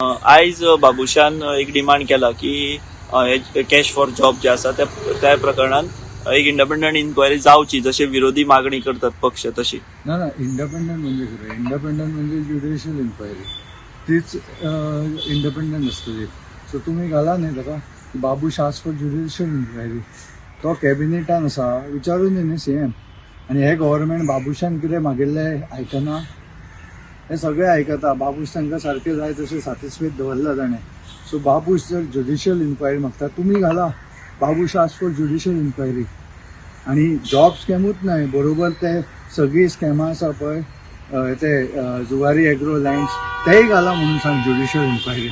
आयज बाबुशान एक डिमांड केला की कॅश फॉर जॉब जे आसा त्या त्या प्रकरणात एक इंडिपेंडंट इन्क्वायरी जावची, जसे विरोधी मागणी करतात पक्ष तशी. ना ना, इंडिपेंडंट म्हणजे कितें? इंडिपेंडंट म्हणजे ज्युडिशियल इन्क्वायरी, तीच इंडिपेंडंट आसतली. सो तुमी घाला न्ही ताका, Babush ask for judicial inquiry. तो कॅबिनेटान आसा, विचारून न्ही सीएम. आनी हे गव्हर्मेंट बाबूशान कितें मागिल्लें आयकना? हे सगळे आयकता. बाबूश तांकां सारकें जाय तशें सॅटिस्फायड दवरला ताणें. सो बाबूश जर ज्युडिशियल इन्क्वायरी मागता, तुमी घाला, Babush ask for judicial inquiry. आणि जॉब स्कॅमूच न्हय, बरोबर ते सगळीं स्कॅमां आसा पळय, ते जुवारी एग्रो लँड्स, तेय घाला म्हणून सांग judicial inquiry.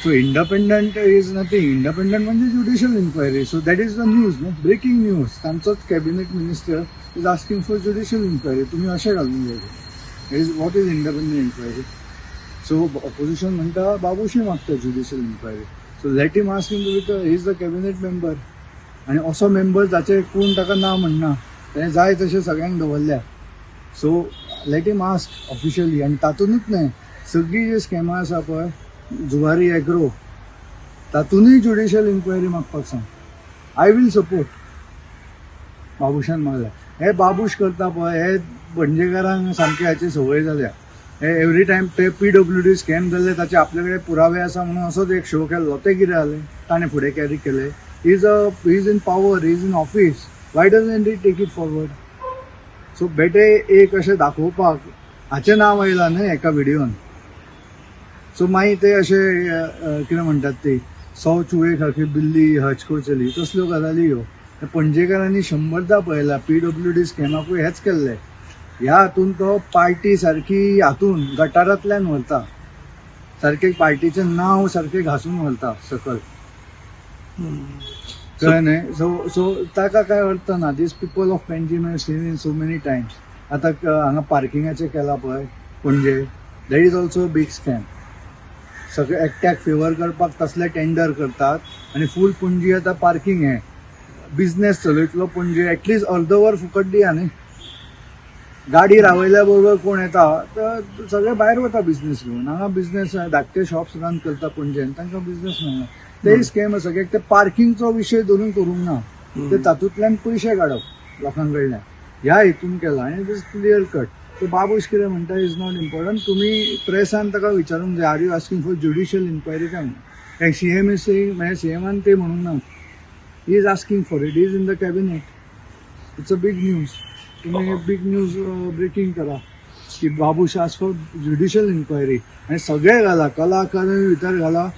So independent is nothing. Independent म्हणजे judicial inquiry. So that is the news न्हू, ब्रेकींग न्यूज. तांचोच cabinet minister is asking for judicial inquiry. तुमी अशें घालून जाय, is what is independent inquiry? So opposition म्हणटा, बाबूशय मागता judicial inquiry, so let him ask him with is the cabinet member. आणि असो मेंबर जाचे कोण ताका ना म्हणना, तेणें जाय तशें सगळ्यांक दवरल्या. So let him ask officially. आनी तातूंतच न्हय, सगळीं जी स्कॅमां आसा पळय, जुवारी एग्रो, तातूंतय ज्युडिशियल इन्क्वायरी मागपाक सांग. I will support. बाबूशान मागल्या. हे बाबूश करता पळय, हे पणजेकारांक सामके हाची संवय जाल्या. हे एवरी टायम ते पीडब्ल्यूडी स्कॅम जाल्ले, ताचे आपले कडेन पुरावे आसा म्हणून असोच एक शो केल्लो. ते कितें जालें? ताणें फुडें कॅरी केलें. Is in power, is in office, why doesn't he take it forward? So बेटे एक अशें दाखोवपाक हाचें नांव आयलां न्हय एका व्हिडियोन. सो मागीर ते अशें अ, अ, कितें म्हणटात ते, सौ चुहे खाके बिल्ली हज को चली, तसल्यो गजाली ह्यो. पणजेकारांनी शंबरदां पळयला. पीडब्ल्यूडी स्कॅमाकूय हेच केल्लें. ह्या हातून तो पार्टी सारकी हातून गटारांतल्यान व्हरता, सारकें पार्टीचें नांव सारकें घासून व्हरता सकल, कळ्ळें न्हय? सो सो ताका काय अर्थ ना. These people of Panjim have seen in so many times. आतां हांगा पार्किंगाचें केलां पळय Panaji, that is also big scam. सगळे एकट्याक फेवर करपाक तसले टेंडर करतात आनी फूल पणजी आतां पार्किंग हें बिझनेस चलयतलो. पणजे एटलिस्ट अर्द वर फुकट दिया न्ही. गाडी रावयल्या बरोबर कोण येता तर सगळे भायर वता बिझनेस घेवन. हांगा बिझनेस धाकटे शॉप्स रन करता पणजेन, तांकां बिझनेस मेळना. तेय स्कॅम आसा कित्याक ते पार्किंगचो विशय धरून करूंक ना, ते तातूंतल्यान पयशे काडप लोकां कडल्यान ह्या हेतून केला आनी it is clear cut. So Babush कितें म्हणटा is not important. तुमी प्रेसान ताका विचारूंक जाय, are you asking for judicial inquiry काय म्हणून. सीएम is saying, म्हणजे सीएमान ते म्हणूंक ना, he is asking for it, is in the cabinet. It's a big news. तुम्ही बिग न्यूज ब्रेकिंग करा की Babush ask for judicial inquiry आणि सगळे घाला, कला अकादमी भितर घाला,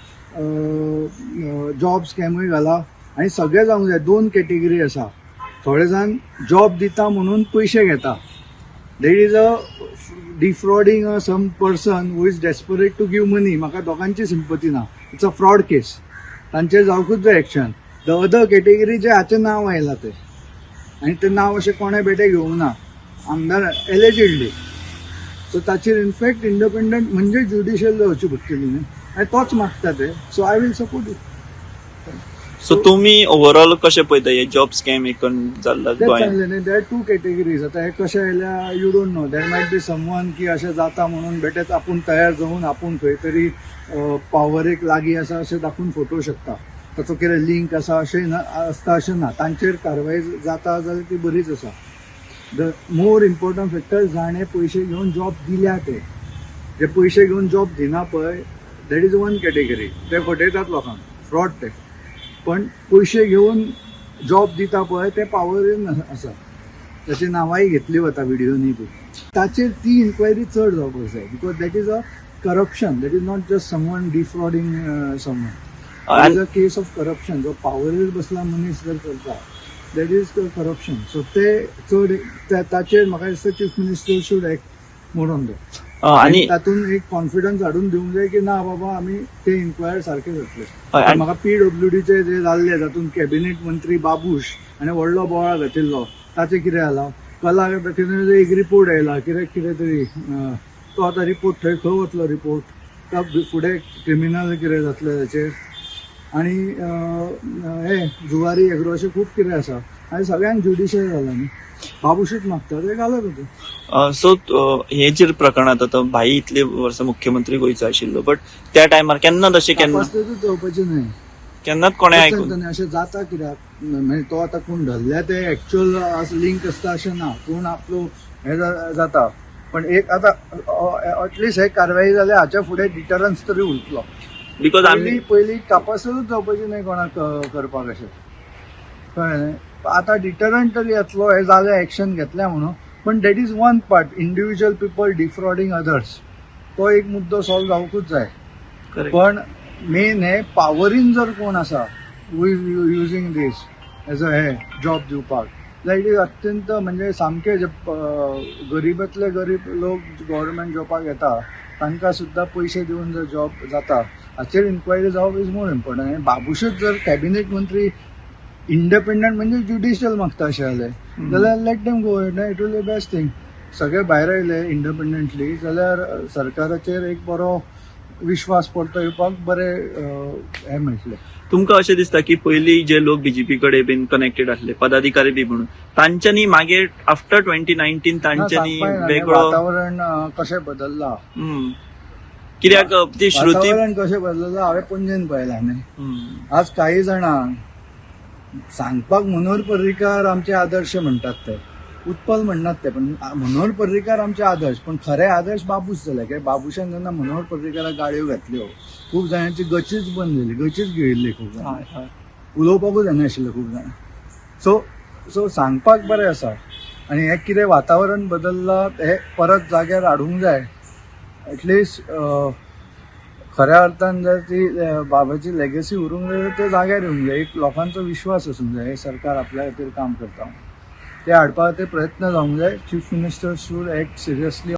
जॉब स्कॅमूय घाला आणि सगळे जावंक जाय. दोन कॅटेगरी आसा. थोडे जाण जॉब दिता म्हणून पयशे घेता. There is a defrauding a some person who is desperate to give money. म्हाका दोगांची सिंपती ना. It's a fraud case. तांचेर जावकूच जाय एक्शन. The other category जे हाचें नांव आयलां तें, आनी तें नांव अशें कोणें बेठें घेवंक ना, आमदार एलेजिडली. सो ताचेर इनफॅक्ट इंडिपेंडंट म्हणजे ज्युडिशियल जावची पडटली न्ही, आनी तोच मागता ते. So I will support it. So तुम्ही ओव्हरऑल कशें पळयता हे जॉब स्कॅम एकूण जाल्ला तेच गोंयांत? सांगलें न्ही, there to categories. आतां हे कशें आयल्या, you don't know. There might be someone की अशें जाता म्हणून बेठेच आपूण तयार जावन आपूण खंय तरी पावरेक लागीं आसा अशें दाखोवन फोटो शकता. ताचो कितें लिंक आसा अशें ना आसता अशें ना. तांचेर कारवाय जाता जाल्यार ती बरीच आसा. The more important factor, जाणें पयशे घेवन जॉब दिल्या ते. जे पयशे घेवन जॉब दिना पळय, that is one category. ते फटयतात लोकांक, फ्रॉड ते. पण पयशे घेवन जॉब दिता पळय, ते पावरीन आसा. ताची नांवांय घेतली वता व्हिडियोनी बी. ताचेर ती इन्क्वायरी चड जावपाक जाय, because that is a corruption. That is not just someone defrauding someone. Is a case of corruption. जो पावरीर बसला मनीस जर करता, that is corruption. So ते चड ताचेर म्हाका दिसता chief minister should act more on that. आणि आणि तातूंत एक कॉन्फिडन्स हाडून दिवंक जाय की ना बाबा, आमी ते इन्क्वायर सारके जातले. हय. म्हाका पीडब्ल्यूडीचे जे जाल्ले, तातूंत कॅबिनेट मंत्री बाबूश आनी व्हडलो बोवाळ घातिल्लो, ताचें कितें जालां? कला कितें एक रिपोर्ट आयला, कितें कितें तरी, तो आतां रिपोर्ट थंय खंय वतलो रिपोर्ट? तो फुडें क्रिमिनल कितें जातलें ताचेर? आनी हे जुवारी एग्रो, अशें खूब कितें आसा आनी सगळ्यांक ज्युडिशियल जालां न्ही. बाबूशूच मागता ते घालत होते. सो हे जे प्रकरणात आतां भाई इतले वर्सां मुख्यमंत्री गोंयचो आशिल्लो, बट त्या टायमार केन्ना तशें केन्ना तपासतेतूच जावपाचें न्हय. केन्नाच कोणें तेच आयकून सांगता न्ही, अशें जाता कित्याक म्हणजे तो आतां कोण धरल्या ते एक्च्युअल लिंक आसता अशें ना, कोण आपलो हे जाता. पण एक आतां एटलिस्ट हे कारवाई जाल्या हाच्या फुडें डिटरन्स तरी उरतलो. Because आमी पयलीं पयलीं कापासच जावपाची न्हय कोणाक करपाक अशें, कळ्ळें न्हय. आतां डिटरंट तरी येतलो, हें जालें एक्शन घेतलें म्हणून. पण that is one part, individual people defrauding others, तो एक मुद्दो सॉल्व जावंकूच जाय. Correct. पण मेन हे पावरीन जर कोण आसा who is using this as a hey job दिवपाक जाल्यार it is अत्यंत म्हणजे सामके जे गरिबांतले गरीब लोक गव्हर्मेंट जॉबाक येता तांकां सुद्दां पयशे दिवन जर जॉब जाता हाचेर इन्क्वायरी जावप is more important. आनी बाबूशूच जर कॅबिनेट मंत्री इंडिपेंडंट म्हणजे ज्युडिशियल मागता अशें जालें जाल्यार let them go, it will be best thing. सगळे भायर आयले इंडिपेंडंटली जाल्यार सरकाराचेर एक बरो विश्वास परतो येवपाक बरें हें मेळटलें. तुमकां अशें दिसता की पयलीं जे लोक बीजेपी कडेन बीन कनेक्टेड आसले पदाधिकारी बी म्हणून तांच्यांनी मागीर आफ्टर 2019 ना, तांच्यांनी सांगपा येना न्ही, वेगळो वातावरण कशें बदल्लां. कित्याक ती श्रुती वातावरण कशें बदल्लां हांवें पणजेन पळयलां न्ही. आज काही जाणांक सांगपाक मनोहर पर्रीकार आमचे आदर्श म्हणटात, ते उत्पल म्हणनात ते, पण मनोहर पर्रीकार आमचे आदर्श, पण खरे आदर्श बाबूश जाले. कित्याक बाबूशान जेन्ना मनोहर पर्रीकाराक गाळयो घातल्यो खूब जाणांची गचीच बंद जाली, गचीच गिळिल्ली खूब जाणां, हय, हय. उलोवपाकूच येनाशिल्लें खूब जाणां. सो सो सांगपाक बरें आसा आनी हें कितें वातावरण बदल्लां हें परत जाग्यार हाडूंक जाय. एटलिस्ट खऱ्या अर्थान जर ती बाबाची लेगसी उरूंक जाय जाल्यार ते जाग्यार येवंक जाय, एक लोकांचो विश्वास आसूंक जाय हे सरकार आपल्या खातीर काम करता म्हणून. ते हाडपा खातीर प्रयत्न जावंक जाय. Chief minister should act seriously.